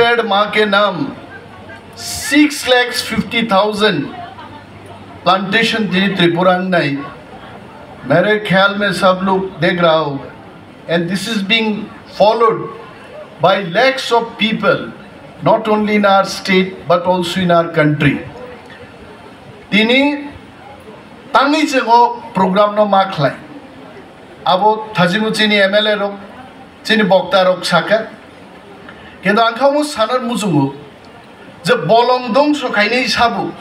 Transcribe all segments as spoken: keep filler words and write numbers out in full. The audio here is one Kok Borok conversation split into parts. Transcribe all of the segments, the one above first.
पेड़ माँ के नाम, six lakhs fifty thousand plantation tini Tripura ang nai. मेरे ख्याल में सब लोग देख रहा होगा, and this is being followed by lakhs of people, not only in our state but also in our country. Tini tangwi chwngo program no ma khlai. Abo thajimu chini M L A rok, chini bokta rok saka. Kintu ang kha omo sanar muchungo je bolong dongso khainai sabo.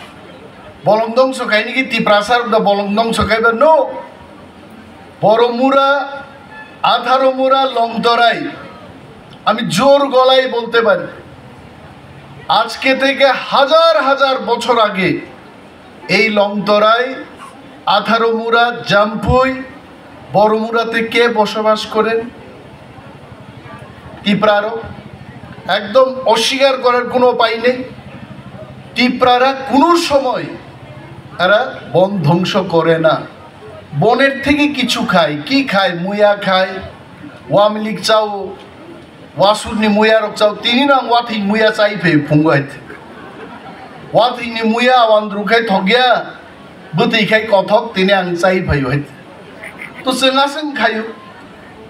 Bolong dongso khainai ki Tiprasa rok da bolong dongso khaiba? No. Baramura, আঠারো মুড়া, লংতরাই, আমি জোর গলায় বলতে পারি, আজকে থেকে হাজার হাজার বছর আগে এই লংতরাই, আঠারো মুড়া, জাম্পুই, বড়মুড়াতে কে বসবাস করেন? তিপ্রারও। একদম অস্বীকার করার কোনো উপায় নেই। তিপ্রারা কোনো সময় তারা বন ধ্বংস করে না। বনের থেকে কিছু খায়। কি খায়? মুয়া খায়, ওয়ামিলিক চাও, ওয়াসুরনি মুয়া রক চাও। Tini no ang wathing muya chai phai phungo hai. Wathingni muya awandru khai thokya, bwtwi khai kothok, tini ang chai phaio hai. To chwng aswng khaio.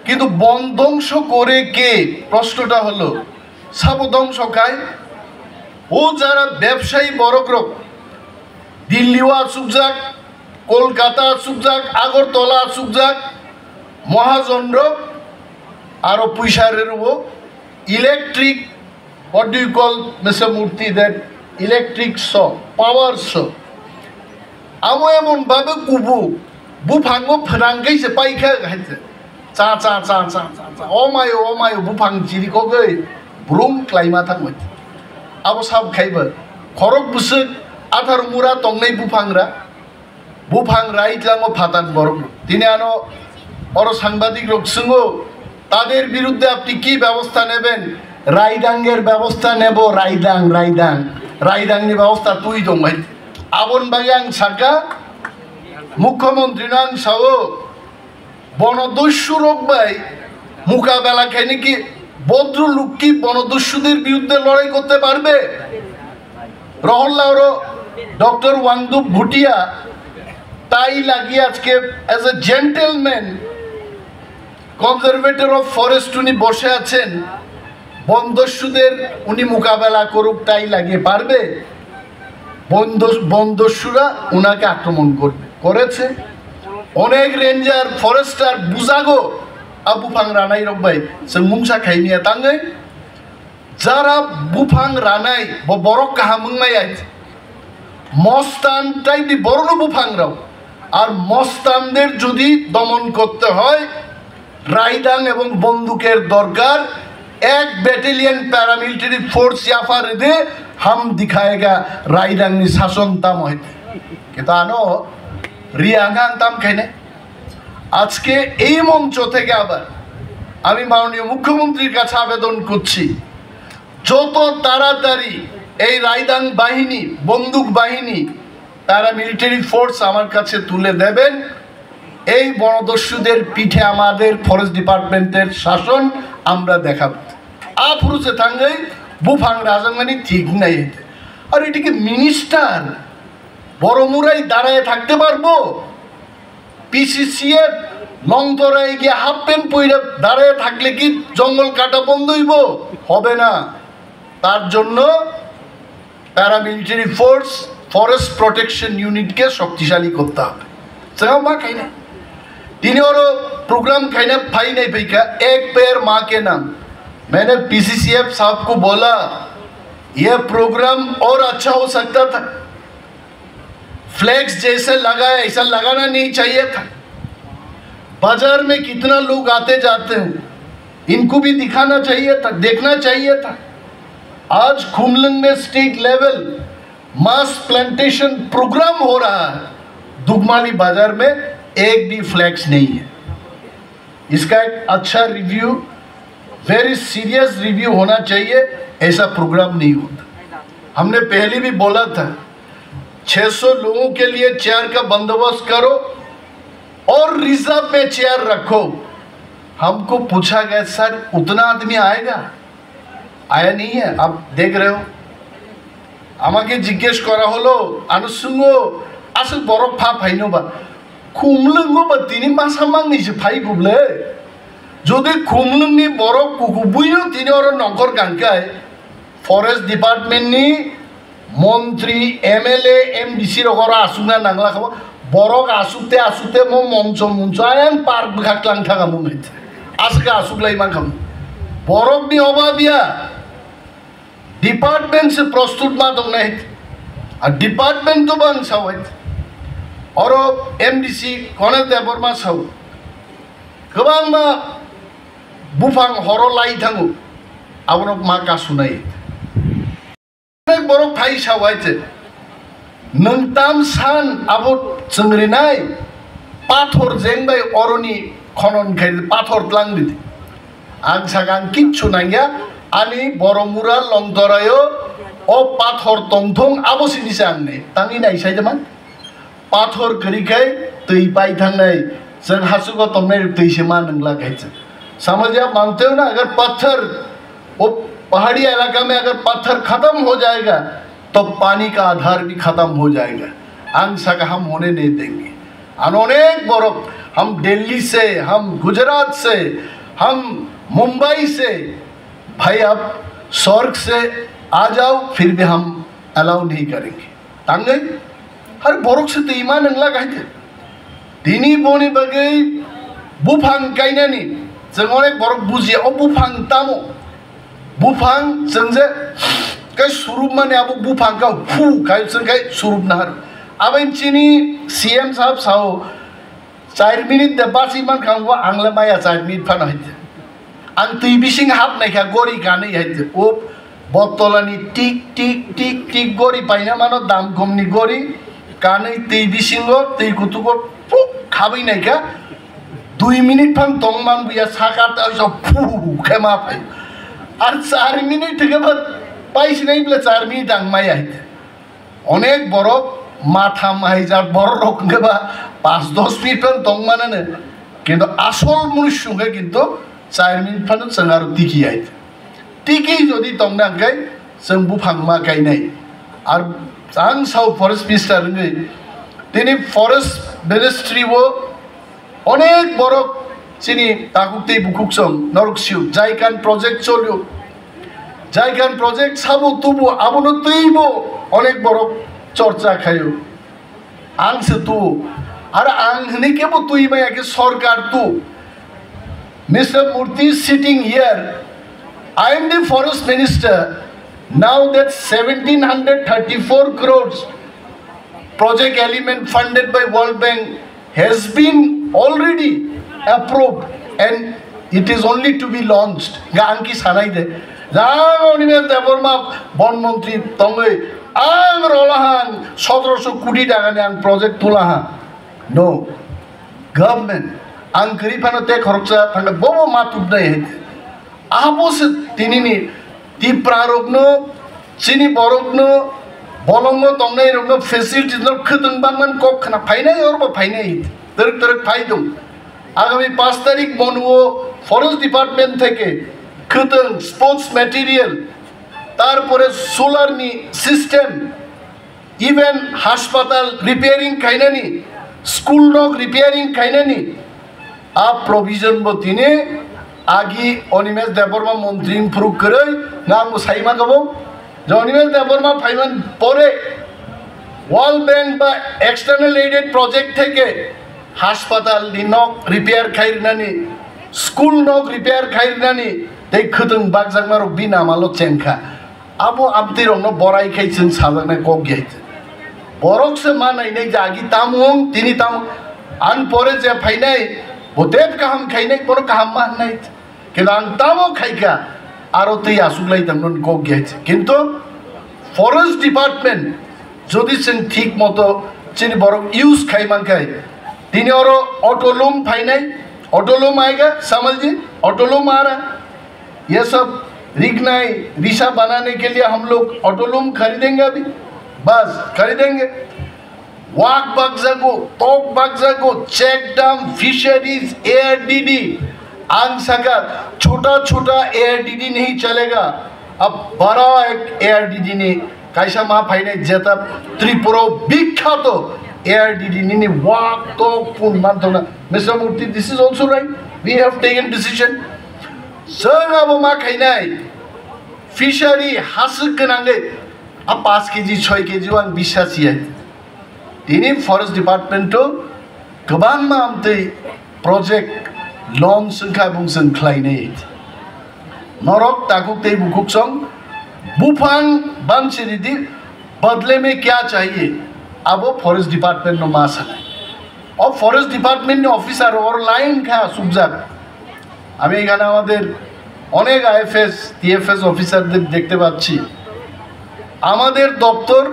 কিন্তু বন ধ্বংস করে কে? প্রশ্নটা হলো, sabo ধ্বংস khai? O jara bebsayi borok rok, Dilli o achukjak, Kolkata achukjak, Agartala achukjak, mohajon rok aro puisa rw o, electric, what do you call, Mister Murti, that electric saw, power saw. Amo emon babe kubu, buphango phnang khe se paikha hai se. Cha, cha, cha, cha, cha, cha. O mayo, o mayo, buphang chiri kogwi brum klaima thangmai. Abo sab khaiba. Khorok bwswk athar mura tongnai buphangra. Buphang rai tlango phatan borok. Tini ano oro সাংবাদিক rok swngo, তাদের বিরুদ্ধে আপনি কি ব্যবস্থা নেবেন? রায়দাঙ্গের ব্যবস্থা নেব, রায়দাং, রায়দাং। রায়দাংনি ব্যবস্থা তুই dong hai. Abon bagwi ang saka, মুখ্যমন্ত্রী no ang sao, বনদস্যু rok bai mukabela khaini ki, ভদ্রলোক কি বনদস্যুদের বিরুদ্ধে লড়াই করতে পারবে? রহল্লা oro ডক্টর ওয়াংদুপ ভুটিয়া tie লাগিয়ে আজকে as a gentleman conservator of forest উনি বসে আছেন, বনদস্যুদের উনি মোকাবেলা করুক, tie লাগিয়ে পারবে? বনদস-, বনদস্যুরা উনাকে আক্রমণ করবে, করেছে। অনেক রেঞ্জার, ফরেস্টার, বুজাগো, আবু ফাংরানাই রব্বাই, সে মুংসা খাইনিয়া তাঙ্গাই, যারা বুফাং রানাই, ব-, বড় কাহামুংমাই আইছে। মস্তান টাইপি বড় বুফাং রাও। আর মস্তানদের যদি দমন করতে হয়, রাইদাং এবং বন্দুকের দরকার। এক ব্যাটালিয়ন প্যারামিলিটারি ফোর্স ইয়াফা রেদে হাম দিখায়েগা রাইদাংনি শাসন তাম হইতে। কিন্তু আনো রিয়াঙ্গান তাম খাইনে। আজকে এই মঞ্চ থেকে আবার আমি মাননীয় মুখ্যমন্ত্রীর কাছে আবেদন করছি, যত তাড়াতাড়ি এই রাইদাং বাহিনী, বন্দুক বাহিনী, প্যারামিলিটারি ফোর্স আমার কাছে তুলে দেবেন, এই বনদস্যুদের পিঠে আমাদের ফরেস্ট ডিপার্টমেন্টের শাসন আমরা দেখাবো। আফরুসে থাঙ্গাই বুফাং রাজাঙ্গানি ঠিক নাই এতে। আর এটিকে মিনিস্টার বড় মুরাই দাঁড়ায় থাকতে পারবো? পিসিসিএফ লংতরায় গিয়ে হাফ প্যান্ট পরে দাঁড়ায় থাকলে কি জঙ্গল কাটা বন্ধ হইব? হবে না। তার জন্য প্যারামিলিটারি ফোর্স, ফরেস্ট প্রোটেকশন ইউনিটকে শক্তিশালী করতে হবে। সেও মা খাই না। তিনি ওরও প্রোগ্রাম খাই না, ফাই নাই ফাইকা, এক পেয়ার মা কে নাম। मैंने पीसीसीएफ साहब को बोला, ये प्रोग्राम और अच्छा हो सकता था। फ्लैग्स जैसे लगा है, ऐसा लगाना नहीं चाहिए था। बाजार में कितना लोग आते जाते हैं, इनको भी दिखाना चाहिए था, देखना चाहिए था। आज खुमलंग में स्टेट लेवल मास प्लांटेशन प्रोग्राम हो रहा है, दुगमाली बाजार में एक भी फ्लैग्स नहीं है। इसका एक अच्छा रिव्यू, वेरी सीरियस रिव्यू होना चाहिए। ऐसा प्रोग्राम नहीं होता। हमने पहले भी बोला था, छह सौ लोगों के लिए चेयर का बंदोबस्त करो और रिजर्व में चेयर रखो। हमको पूछा गया, सर, उतना आदमी आएगा? Aya niye ab deg reo. Amake jiggesh kora holo, ano sungo, aswk borok pha phaino ba. Khumlwngo ba tini masa mangni se phai guble. Jodi khumlwngni borok kukubuino tini oro nongkhor gangkai, forest department ni montri, M L A, M D C rok oro asukna nangla kha. Borok asukte asukte mo mongcho mungcho ayang park bwkha klang thanga mung hai. Aswk asuk lai mankha. Borokni obab ya. Department se prostut ma tongnai. A department to bang sawai. Oro M D C Konel Debbarma sao. Kwbangma buphang horo lai thango. Abono ma kasunai. Onek borok phai sawai se. Nwng tam san abo chwngrinai. Pathor jeng bai oroni khonon khai pathor tlang di. Ang sakha ang kichu nangya, ani Boromura Longtoraio o pathor tongthong abo sini se ang nei. Tangwi nai sai de man. Pathor kwrwi khai twi pai thangnai, chwng hasugo tongnai rok twi se ma nangla khai chwng. समझ गया, मानते हो ना? अगर पत्थर, वो पहाड़ी इलाका में अगर पत्थर खत्म हो जाएगा, तो पानी का आधार भी खत्म हो जाएगा। Ang sakha हम होने नहीं देंगे। Ano onek borok, हम दिल्ली से, हम गुजरात से, हम मुंबई से, भाई आप स्वर्ग से आ जाओ, फिर भी हम अलाउ नहीं करेंगे। Tangwi, har borok se twi ma nangla khai de. Tini boni bagwi buphang kainani, chwng onek borok bujiya, o buphang tamo? Buphang chwng je kai surupmani abo buphang ka phu khai chwng kai surupna har. Abo chini C M sahab sao, char minute de basi mankha, ang le maya char minute phano hai de. Ang twi bising hap naikha gori kanwi hai de. O botolani tik tik tik tik gori paina mano, dam gomni gori kanwi twi bisingo twi kutugo puk khabwi naikha. Dui minute phan tong man buya saka ta so phu khe ma phai. Ar char minute theke ba pai sinai bla char minute ang maya hai de. Onek borok matham haijak borok rok hwnkhe ba panch dos minute phano tong manane, kintu asol munusu hwnkhe kintu char minute phano chwng aro tiki hai. Tiki jodi tongna hwnkhe chwng buphang ma kainai. Ar ang sao forest minister hwnkhe tini forest ministry o Onek borok chini takhuk tei bukhuk song norok sio, Jaikan project cholio. Jaikan project sabo tubu abono twibo onek borok chorcha khaio. Ang se tu, ar ang hini kebo twi maya ke sorkar tu. Mister Murthy sitting here, I am the forest minister. Now that seventeen hundred thirty-four crores project element funded by World Bank has been already approved and it is only to be launched. Ga ang ki sanai de. Jang Animesh Debbarma Bon Montri tongoi ang rola hang sotoroso koti taka ni ang project tula ha. No. Government ang kri phano te khoroksa thangka bobo ma tubnai hai. Abo se tinini Tipra rokno, chini borokno, bolongo tongnai rokno facilities no khwtwng bangman kok khna phainai, orbo phainai, twrwk twrwk phai tong. Agami panch tarik Monuo forest department theke khwtwng sports material, tarpore solar ni system, even haspatal repairing khainani, school nok repairing khainani, a provision bo tini agi Animesh Debbarma montri phuru kwrwi nang bo saima gabo. Je Animesh Debbarma phaiman pore World Bank ba external aided project theke haspatal ni nok repair khai rinani, school nok repair khai rinani, tei khwtwng bakjakma rok bini amalo chengkha. Abo amtwi rokno borai khai chwng sajaknai kok ya. Borok se ma nainai je agi tamo wng, tini tamo. Ang pore je phainai, bo tep kaham khainai, bono kaham ma hwnnai. Kintu ang tamo khaikha, aro twi aswk lai tangmani kok ya. Kintu forest department jodi chwng thik moto chini borok use khai mankhai, tini oro auto loom phainai, auto loom aega, samalji, auto loom aa raha. ये सब रिगनाई रिसा बनाने के लिए हम लोग ऑटोलूम खरीदेंगे अभी, बस खरीदेंगे। Wak bakjago, tok bakjago, check dam, fisheries, A R D D. Ang saka, chota chota A R D D nahi chalega. Abara ek A R D D ni kaisa ma phainai jeta Tripura o bikkhato A R D D nini wak tok pun mantona. Mister Murthy, this is also right. We have taken decision. Chwng abo ma khainai fishery haswk gwnangwi a paanch K G, soi K G o ang biswas ya. Tini forest department o kwbangma amtwi project launch wngkha bung chwng khlainai. Norok takhuk tei bukhuk song buphang bangsi ridi, badle mein kya chahiye, abo forest department no ma sanai. O forest department ni officer or line kha subjak. আমি এখানে আমাদের অনেক IFS, TFS অফিসারদের দেখতে পাচ্ছি। আমাদের দপ্তর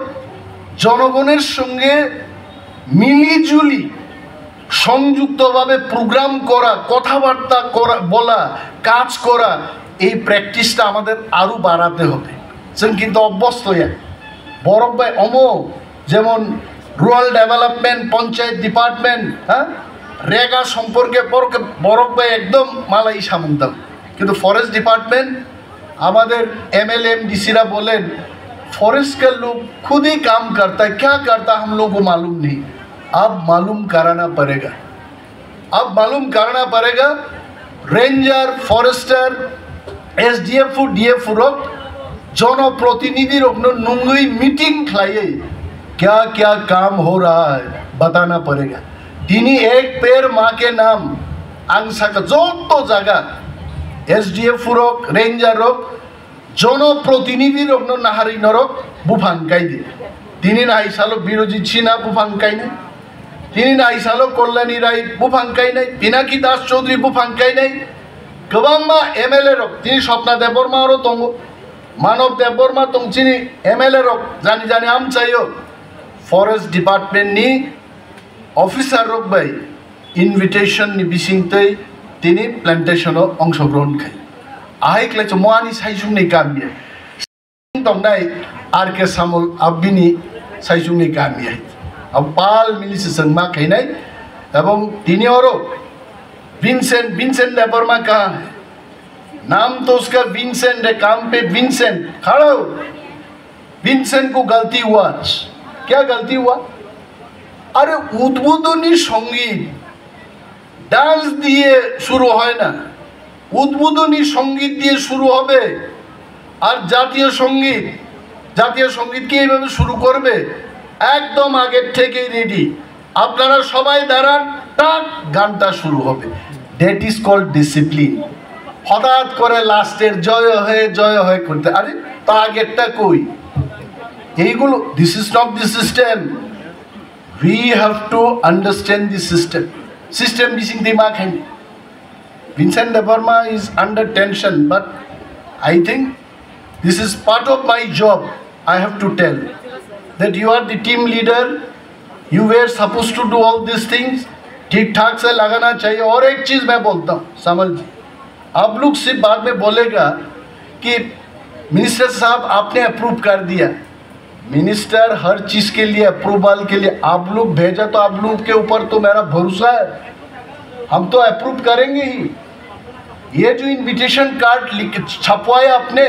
জনগণের সঙ্গে মিলিজুলি সংযুক্তভাবে প্রোগ্রাম করা, কথাবার্তা করা, বলা, কাজ করা, এই প্র্যাকটিসটা আমাদের আরও বাড়াতে হবে। जों কিন্তু অভ্যস্ত ya. বরক ভাই অমো যেমন রুরাল ডেভেলপমেন্ট, পঞ্চায়েত ডিপার্টমেন্ট, হ্যাঁ, রেগা সম্পর্কে বরক, বরক ভাই একদম মালাই সামুদ্দাম। কিন্তু ফরেস্ট ডিপার্টমেন্ট, আমাদের এমএলএ এমডিসিরা বলেন, फॉरेस्ट का लोग खुद ही काम करता है, क्या करता हम लोग को मालूम नहीं। अब मालूम कराना पड़ेगा। Ab malum karna parega, ranger, forester, S D F, D F rok, jono protinidhi rok no nungwi meeting khlaiwi, kya kya kaam ho raha hai, batana parega. Tini ek per maa ke naam, ang saka joto jaga, S D F rok, ranger rok, jono protinidhi rok no naharwi norok buphang kai di. Tini nai salo Birojit Singha buphang kainai. Tini nai salo Kalyani Rai buphang kainai, Pinaki Das Chaudhary buphang kainai. Kwbangma M L A rok, tini Swapna Debbarma oro tongo, Manav Debbarma tong chini M L A rok, jani jani amchaio. Forest Department ni officer rok bai invitation ni bising tei tini plantation o ongshogrohon khai. Ahai klai chamo ani saisung ni kami. Tongnai R K Samul abini saisungni kami hai. Abo pal mili se chwng ma khainai. Ebong tini oro Vincent, Vincent Debbarma ka nam to uska Vincent de kam pe Vincent khado. Vincent ko galti hua. Kya galti hua? Are udbodhoni songit dance diye shuru hoy na, udbodhoni songit diye shuru hobe, ar jatiyo songit, jatiyo songit ke eibabe shuru korbe, ekdom ager thekei ready, apnara sobai daran, tak ganta shuru hobe, that is called discipline. হঠাৎ করে লাস্টের জয় হে জয় হে করতে, আরে, তো আগেরটা কই? এইগুলো, this is not the system. We have to understand the system. System bising tei ma khaini. Vincent Debbarma is under tension, but I think this is part of my job. I have to tell that you are the team leader. You were supposed to do all these things. ठीक ठाक से लगाना चाहिए. और एक चीज मैं बोलता हूँ, समल जी, आप लोग सिर्फ बाद में बोलेगा कि मिनिस्टर साहब आपने अप्रूव कर दिया। मिनिस्टर हर चीज के लिए अप्रूवल के लिए आप लोग भेजा, तो आप लोग के ऊपर तो मेरा भरोसा है, हम तो अप्रूव करेंगे ही। ये जो इनविटेशन कार्ड लिख, छपवाया आपने,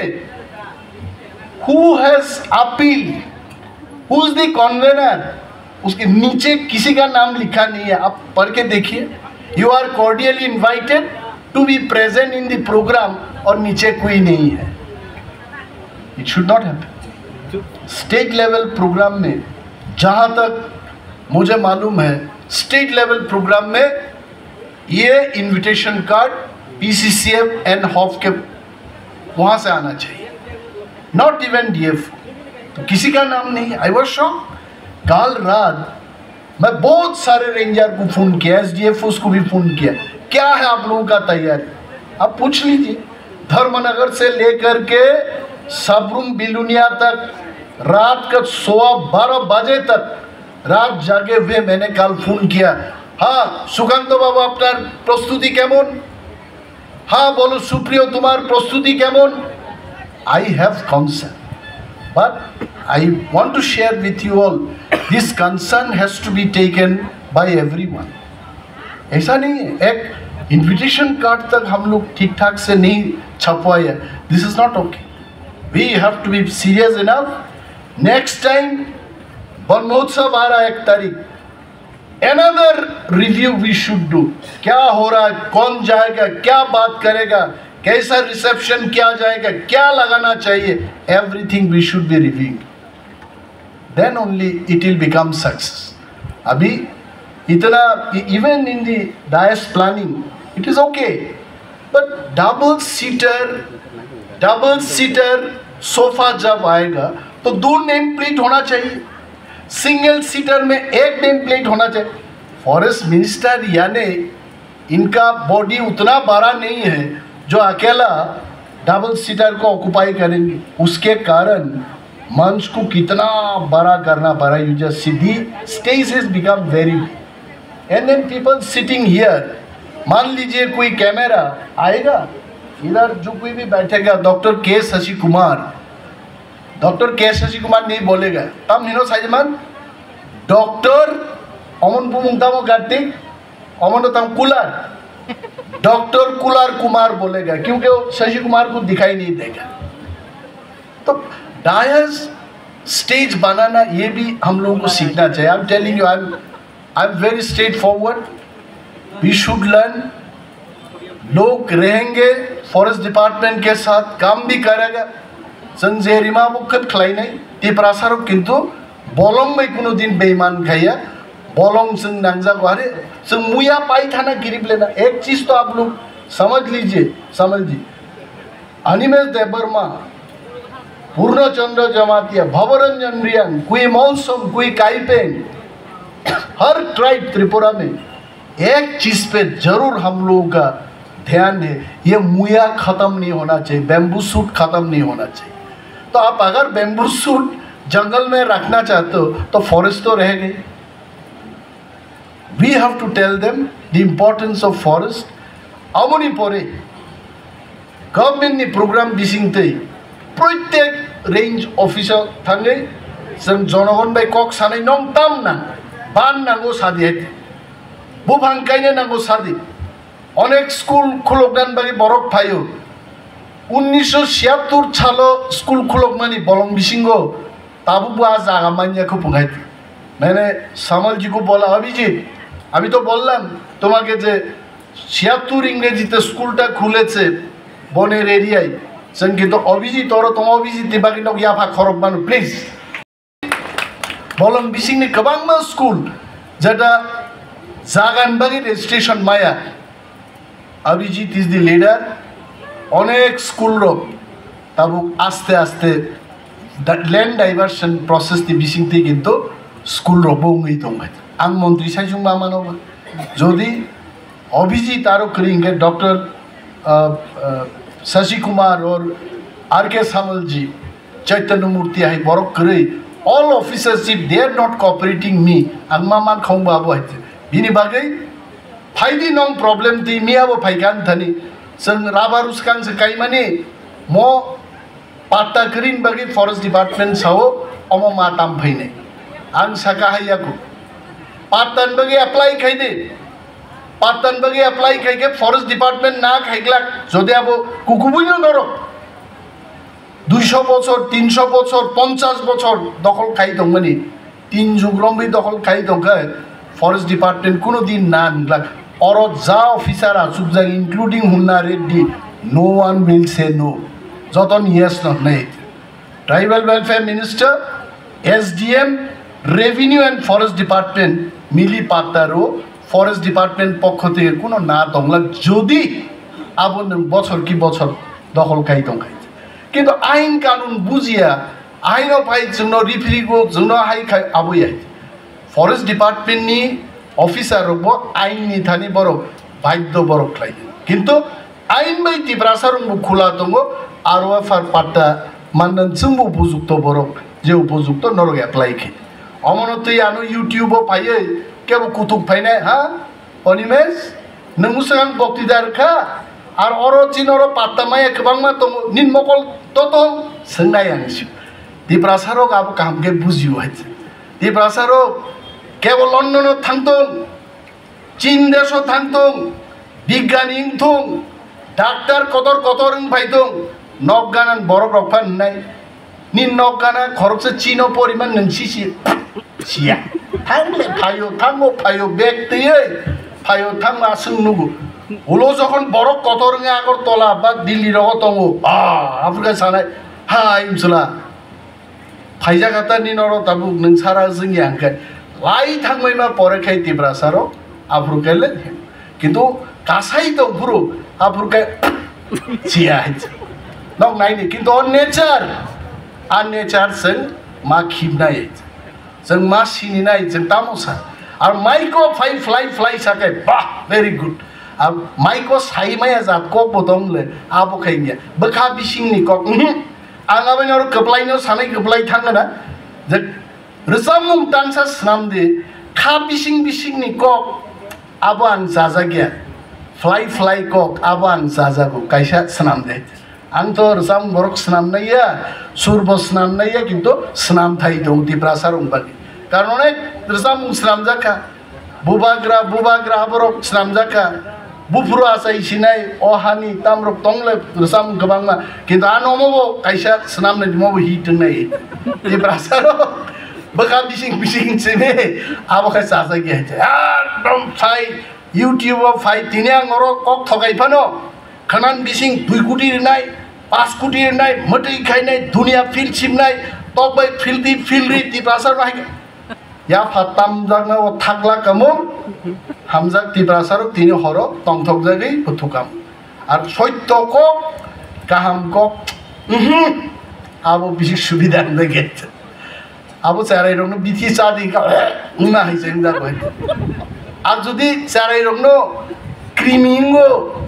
who has appeal, who is the convener? उसके नीचे किसी का नाम लिखा नहीं है, आप पढ़ के देखिए। You are cordially invited to be present in the program, और नीचे कोई नहीं है। It should not happen. State level programme में, जहाँ तक मुझे मालूम है, स्टेट लेवल प्रोग्राम में ये invitation card PCCF and HOFF के वहाँ से आना चाहिए, नॉट इवन डीएफ। तो किसी का नाम नहीं। I was shock. काल रात मैं बहुत सारे रेंजर को फोन किया, एसडीएफ उसको भी फोन किया, क्या है आप लोगों का तैयारी? आप पूछ लीजिए, धर्मनगर से लेकर के सबरुम बिलुनिया तक रात का सवा बारह बजे तक रात जागे हुए मैंने कल फोन किया। हाँ, সুকান্ত বাবু, আপনার প্রস্তুতি কেমন? হ্যাঁ, বলো সুপ্রিয়, তোমার প্রস্তুতি কেমন? I have concern, but I want to share with you all, this concern has to be taken by everyone. ऐसा नहीं है एक इनविटेशन कार्ड तक हम लोग ठीक ठाक से नहीं छपवाए, this is not okay. We have to be serious enough. Next time, Banmotsav aa raha hai ek tarik. Another review we should do. Kya ho raha hai, kaun jayega, kya baat karega, kaisa reception kiya jayega, kya lagana chahiye, everything we should be reviewing. Then only it will become success. Abhi itna, even in the dais planning, it is okay. But double seater, double seater sofa jab aayega, to do name plate hona chahiye. Single seater mein ek name plate hona chahiye. Forest minister, yaani इनका बॉडी उतना बड़ा नहीं है जो अकेला double seater को ऑक्यूपाई करेंगे। उसके कारण मंच को कितना बड़ा करना पड़ा, you just see the stage has become very, and then people sitting here, मान लीजिए कोई कैमरा आएगा, इधर जो कोई भी बैठेगा, डॉक्टर के शशि कुमार, डॉक्टर के शशि कुमार नहीं बोलेगा। Tam hino saiman, doctor Aman बुमुंग tamo Kartik, Aman tamo Kular, doctor Kular Kumar बोलेगा, क्योंकि वो शशि कुमार को दिखाई नहीं देगा। तो डायस स्टेज बनाना, ये भी हम लोगों को सीखना चाहिए। I'm telling you, I'm I'm very straightforward. We should learn. लोग रहेंगे, फॉरेस्ट डिपार्टमेंट के साथ काम भी करेगा। जों जे रिमा बुखत खलायनाय, तिप्रासारक किन्तु bolong bai kuno din beiman khaiya, bolong जों nangjago, are जों muya pai thana girib lena, ek cheez to aap log samajh lijiye, samajh ji, Animesh Debbarma, Purna Chandra Jamatia, Bhavaranjan Reang, kui Molsom, kui Kaipeng, हर ट्राइब त्रिपुरा में एक चीज पे जरूर हम लोगों का ध्यान है, ये मुया खत्म नहीं होना चाहिए, बैम्बू सूट खत्म नहीं होना चाहिए। तो आप अगर बैम्बू सूट जंगल में रखना चाहते हो तो फॉरेस्ट तो रह गई। We have to tell them the importance of forest. Aboni pore government ni program bising tei proitek range office o thangwi chwng jonogon bai kok sanai, nong tam nang, ban nango sadi hai, buphang kaina nango sadi. Onek school khuloknani bagwi borok phaio. Unnisho chiyattor salo school khulokmani bolong bisingo tabukbo a jaga manya kho punghai. मैंने समल जी को बोला, अभिजीत, अभी तो बोललाम তোমাকে যে ছিয়াত্তর ইংরেজিতে স্কুলটা খুলেছে বনের এরিয়ায়। जों কিন্তু Abhijit, oro tong Abhijit ni bagwi nok yapha khorok mano, please. Bolong bisingni kwbangma school jeta jagan bagwi registration maya. Abhijit is the leader. Onek school rok tabuk aste aste da-, land diversion process ni bisingtwi kintu school rok bo wngwi tongbai. Ang montri saisung ma mano ba. Jodi Abhijit aro kwrwi hwnkhe Doctor, uh, uh, Shashi Kumar or R K Samalji, Chaitanya Murti hai borok kwrwi, all officers, if they are not cooperating me, ang ma man khong ba bo hai. Bini bagwi phaidi nong problem twi miya bo phaikha ani thani. Chwng rubber uskang se kaimani mo patta kwrwini bagwi forest department sao omo ma tam phainai. Ang saka hai yaku. Patta ni bagwi apply khai di. Patta ni bagwi apply khai khe forest department na khaiglak. Jodi abo kukubuino norok duisho bochor, tinsho bochor, ponchash bochor dokhol khai tongmani, tin jug romwi dokhol khai tongkhe forest department kuno din na hinglak. Oro ja officer achukjak, including Hunna Reddy, no one will say no. Joton yes no hnai. Tribal Welfare Minister, S D M, Revenue and Forest Department mili patta rw, Forest Department pokkho theke kuno na tonglak, jodi abo nwng bochor ki bochor dokhol khai tongkha. Kintu ain kanun bujiya, aino phai chwngno rifrigo, chwngno hai khai abo ya. Forest Department ni officer rokbo ain ni thani borok baiddo borok khlai. Kintu ain bai Tiprasa rokbo khula tongo, R O F R patta mannan chwngbo upojukto borok, je upojukto norok apply khe. Omono twi ano YouTube o phaiwi kebo kutuk phainai ha? Animesh, nwng bwswkang boktidar kha, ar oro chini oro patta maya kwbangma tongo, nini mokol to tong? Swngnai ang si. Tiprasa rok abo kaham khe bujio hai se. Tiprasa rok kebo London o thang tong, Chin desh o thang tong, bigyani wng thong, doctor kotor kotor wng phai tong, Nok gana borok rok phan nai. Ni nok gana khoroksa chino poriman nung sisi siya. Thangle phayo, thango phayo, bag twiwi phayo, thango aswng nugo. Ulo jokhon borok kotor wngya Agartala ba Delhi rogo tongo, ah, aphuru khe sanai, "Hai, mswla. Phaijak hata ni norok tabuk nung sara wngya," hwnkhe lai thangbai ma pore khai Tiprasa rok aphuru khe le. Kintu kasai tong phuru aphuru khe siya hai. Nok naini, kintu o nature, a nature chwng ma khibnai. Chwng ma sininai, chwng tamo sa. Ar maiko phai fly fly sa khe, bah, very good. Ar maiko sai maya jat kok bo tong le, abo khai ya. Bwkha bisingni kok, mhm. Ang abai noro kwplai no sanai kwplai thang na. Je rwchapmung tangsa swnam di, kha bising bisingni kok, abo ang chajak ya. Fly fly kok, abo ang chajago, kaisa swnam de. Ang to rwchapmung borok swnamnai ya, sur bo swnamnai ya, kintu swnamthai tong Tiprasa rok bagwi. Karon onek rwchapmung swnamjak kha. Bubagra, bubagra aborok swnamjak kha. Buphuru achai sinai, o hani tamrok tongle rwchapmung kwbangma. Kintu ano omo bo kaisa swnamnai, omo bo hit wngnai. Tiprasa rok bwkha bising bising sini, abo khe chajak ya. Ekdom phai YouTube o phai, tini ang oro kok thokai phano. Khwnan bising dui koti rinai, pas koti rinai, mwtwi khainai, dunia phil simnai, tok bai phil di, phil ri, Tiprasa bai. Yapha tamjakna o thakla kamung, hamjak Tiprasa rok tini horo tongthok jagwi buthukam. Ar soitto kok, kaham kok, mhm, abo bisi subida hwnjak. Abo cherai rokno bithi cha di ka, wngna hai se wngjago hai. Ar jodi cherai rokno krimi wngo,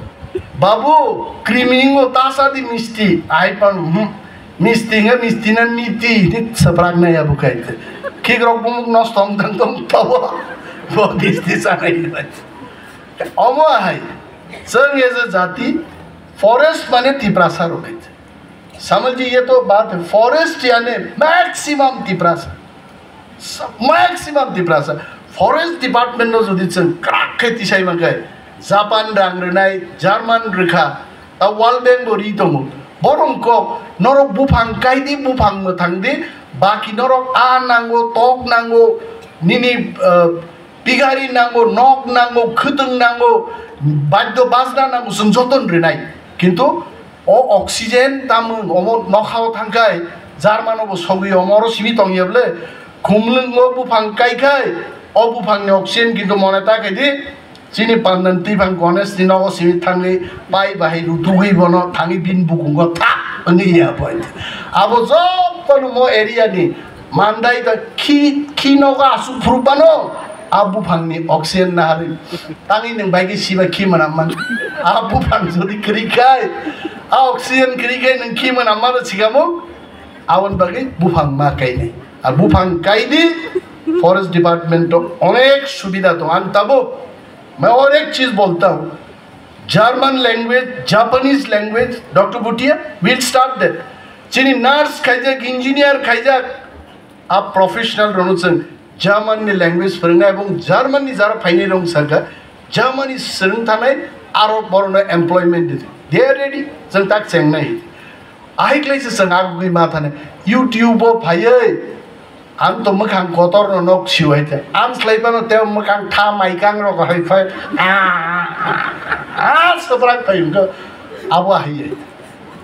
babu, krimi wngo, ta cha di misti, ahai phan, hmm, misti wngkha, misti na miti, ni swprak nai abo khai. Khik rok bumuk nosto wng tang tong tabo, bo misti chanai nai. Omo hai, chwng as a jati, forest mane Tiprasa rok hai. समझ ये तो बात है, forest यानी maximum Tiprasa, maximum Tiprasa. Forest department no jodi chwng krak khe tisai mankhe, Japan rang rwnai, German rwkha, ta World Bank bo ri tongo. Borong kok norok buphang kai di, buphang mwthang di, baki norok a nango, tok nango, nini, uh, pigari nango, nok nango, khwtwng nango, baddo bajna nango, chwng joton rwnai. Kintu o oxygen tamung omo nokhao thangkhai, German obo sogwi omo oro simi tongya bwle, khumlwngo buphang kaikhai, o buphangni oxygen kintu mone ta khaidi, chini pandan twiphang Ganesh ni nogo simi thangwi pai bahai rutugwi bono thangwi bini bukungo thak wngwi ya bai. Abo jotono mo area ni Mandai da khi, khi nogo asuk phuru bano, a buphangni oxygen naharwi. Tangwi nwng bai khe siba khi mwnam man. A buphang jodi kwrwi khai, a oxygen kwrwi khai nwng khi mwnam mano sikamo, aboni bagwi buphang ma kainai. A buphang kaidi, forest department to onek subida to. Ang tabuk, main aur ek cheez bolta hu. German language, Japanese language, Doctor Bhutia, we'll start that. Chini nurse khaijak, engineer khaijak, a professional rokno chwng German ni language phwrwngnai, ebong German ni jara phainai rok saka, Germany swrwng thanai, aro borokno employment di. They are ready, chwng tak chengnai. Ahai khlai se chwng agugwi ma thani. YouTube o phaiwi, ang to mwkhang kotor no nok siu hai te. Ang slai pano tei mwkhang tha mai kang rok hai phai. Ah, ah, ah, ah, swprak phai wngkha. Abo hai.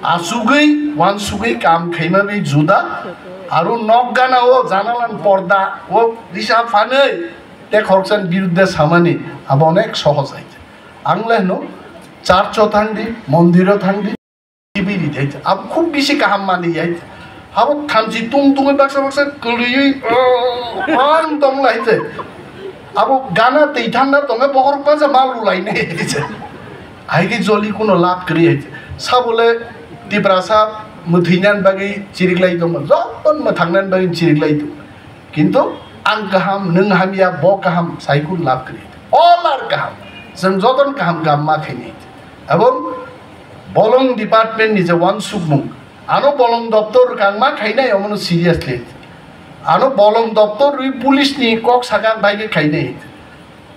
Asugwi, wansugwi kam khaima bai juda. Aro nok gana o janalan porda o risa phanwi te khoroksan biruddhe samani abo onek sohoj hai. Ang le hwno church o thang di, mondir o thang di. Tibiri de, abo khub bisi kaham mani ya. Abo thamchi tung tungwi baksa baksa kwlwiwi, oh, ang tong lai te. Abo gana tei thanda tonga bohor paja malu lai ne. Ai ke joli kuno lab kri hai. Sabole Tiprasa mwthwinan bagwi chiriklai tong, joton mwthangnan bagwi chiriklai tong. Kintu ang kaham, nwng hamya, bo kaham, sai kun lab kri. All are kaham. Chwng joton kaham kaham ma khaini. Ebong bolong department ni je wansukmung, ano bolong doptor kangma khainai omono seriously. Ano bolong doptor rwi police ni kok sakang bai khe khainai.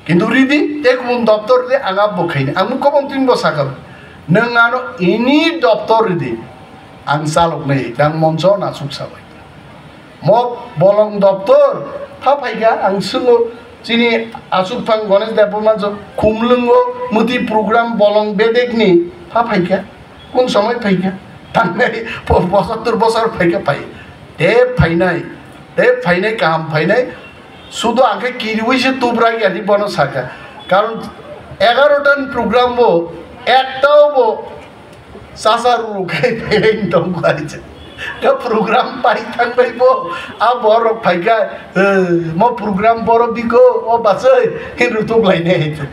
Kintu ridi, te kumun doptor de ang abo khainai. Ang mung kobong tin bo sakha. Nwng ano ini doptor ridi. ang chaloknai, ang moncho nasuk sabai. Mo bolong doptor pha phaikha, ang swngo, chini asuk phang Ganesh Debbarma jo Khumlwngo muti program bolong bedekni pha phaikha, kun somoi phaikha? Tangnai po-, pochattor bosor phaikha phai. Te phainai, te phainai, kaham phainai. Sudu ang khe kiriwi se tubra ya ni bono saka. Karon egarotan program bo, ektao bo, Sasa ruk khai phailaini tongkha hai se. Ka program pai thangbai bo, a borok phaikha, "Eh, mo program borok biko, o bachai," hin rutuk lainai hai se.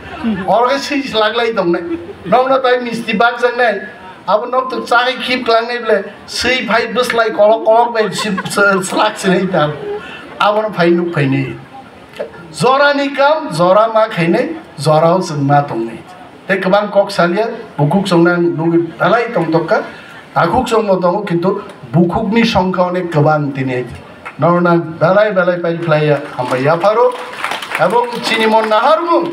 Oro khe swi slaklai tongnai. Nokno tai misti bakjaknai. Abo nok to chai khip klangnai ble, swi phai bwslai kolok kolok bai si-, si-, slak sinai tal. Abono phai nuk phainai. Jorani kam jora ma khainai, jorao chwng ma tongnai. Tei kwbang kok salia, bukhuk chwngno ang nugwi belai tongtokha. Takhuk chwngno tongo, kintu bukhukni songkha onek kwbang tini. Norna belai belai pai phlaiya, hambai yapharo. Ebong chini mon naharmung,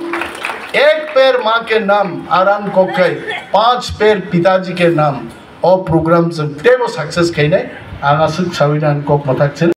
"Ek per maa ke naam," aran kok khai, "Panch per pitaji ke naam." O program chwng teibo success khainai, ang aswk sawi nang kok mwthak chini.